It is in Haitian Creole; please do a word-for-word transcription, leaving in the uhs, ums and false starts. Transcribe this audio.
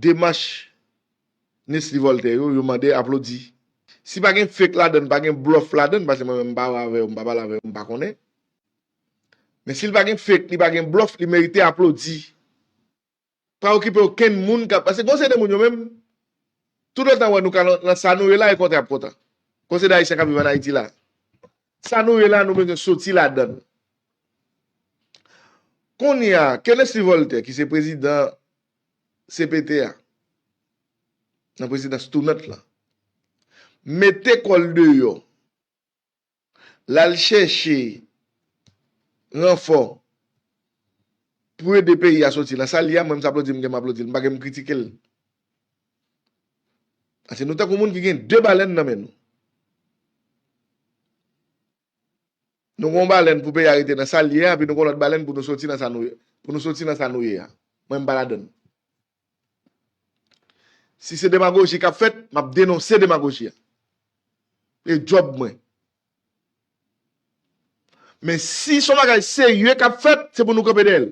demach Nesly Voltaire yo, yo mande aplodi. Si pa gen fake ladan, pa gen blòf ladan, paske mwen menm m pa avè yo, m pa pale avè yo, m pa konnen. Men si l pa gen fake, li pa gen blòf, li merite aplodi. Pa okipe okenn moun k ap, paske gon seri de moun yo menm, toutotan wè nou ka nan, nan sa nou ye la, e kontan y ap kontan. Gon seri de Ayisyen k ap viv ann Ayiti la. Sa nou ye la, nou bezwen soti ladan l. Kounye a, Kenneth Lee Voltaire, ki se prezidan C P T a, nan prezidans tounant lan, mete kò l deyò, l al chèche ranfò pou ede peyi a soti nan sa l ye a, mwen m sa aplodi, m gen m aplodi l, m pa gen m kritike l. Paske nou tankou moun ki gen de balèn nan men nou. Nou gen yon balèn pou peyi a rete nan sa l ye a, epi nou gen yon lòt balèn pou nou soti nan sa nou ye, pou nou soti nan sa nou ye a. Mwen m pa ladan l. Si se demagoji k ap fèt, m ap denonse demagoji a. E djòb mwen. Men si se yon bagay serye k ap fèt, se pou nou kanpe dèyè l.